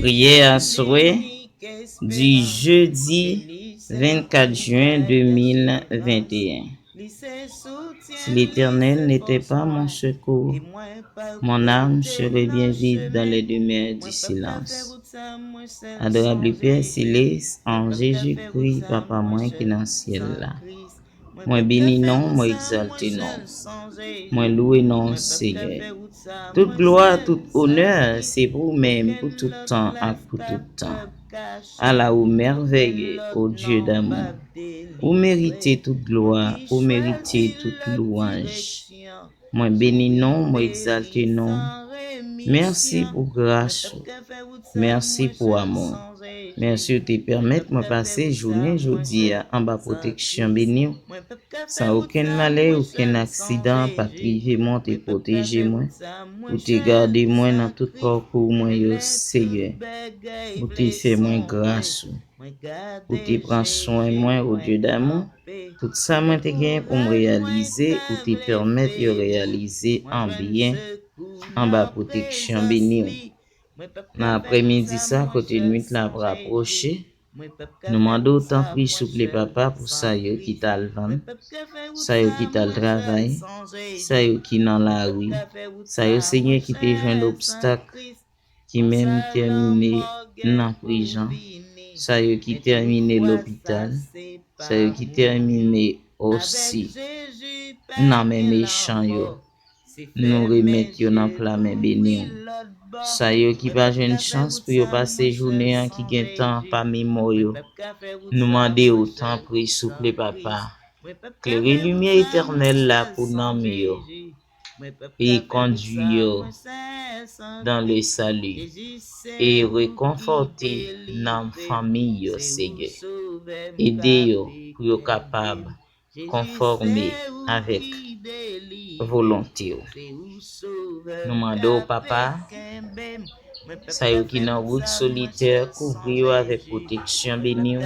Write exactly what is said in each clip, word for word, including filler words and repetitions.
Prière aswè di jedi vennkat jen de mil venteyen. Si l'Éternel n'était pas mon secours, mon âme serait bien vide dans les demeures du silence. Adorable Père Céleste, en Jésus-Christ, Papa mwen ki nan syèl la. Mwen beni non, mwen egzalte non. Mwen lwe non, Senyè. Tout glwa, tout onè, se pou ou menm, pou tout tan ak pou tout tan. Ala ou mèvèye, o Dye damou. Ou merite tout glwa, ou merite tout lwanj. Mwen beni non, mwen egzalte non. Mèsi pou gras ou. Mèsi pou amou. Mèsi ou te pèmèt mwen pase jounen jodi a anba pwoteksyon beni w. San okenn malè, okenn aksidan pa t rive mwen, ou te pwoteje mwen. Ou te gade mwen nan tout pakou mwen yo, Senyè. Ou te fè mwen gras ou. Ou te pran swen mwen, o Dye damou. Tout sa mwen te gen pou m reyalize, ou te pèmèt yo reyalize an byen anba pwoteksyon beni w. Nan aprèmidi sa, kote nwit la ap rapwoche, nou mande w tanpri, souple Papa, pou sa yo ki t al vann, sa yo ki t al travay, sa yo ki nan lari, sa yo, Senyè, ki te jwenn obstak, ki menm tèmine nan prizon, sa yo ki tèmine lopital, sa yo ki tèmine osi nan men mechan yo. Nou remèt yo nan pla men beni w. Sa yo ki pa jwenn chans pou yo pase jounen an ki gen tan pami mò yo, nou mande w tanpri, souple Papa, klere limyè etènèl la pou nanm yo e kondui yo dans le salut e rekonfòte nanm fanmi yo, Senyè. Ede yo pou yo kapab konfòme avèk volonte w. Nou mande w, Papa, sa yo ki nan wout solitè, kouvri yo avèk pwoteksyon beni w.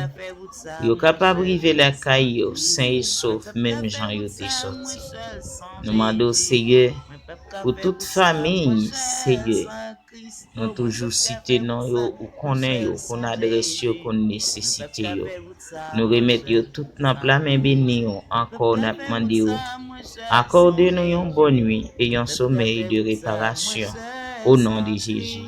Yo kapab rive lakay yo sen e sof, menm jan yo te sòti. Nou mande w, Seyè, pou tout fanmi, Seyè. Nou toujou site non yo, ou konnen yo, konn adrès yo, konn nesesite yo. Nou remèt yo tout nan pla men beni w. Ankò, n ap mande w, akòde nou yon bòn nwi e yon somèy de reparasyon, o non de Jezi.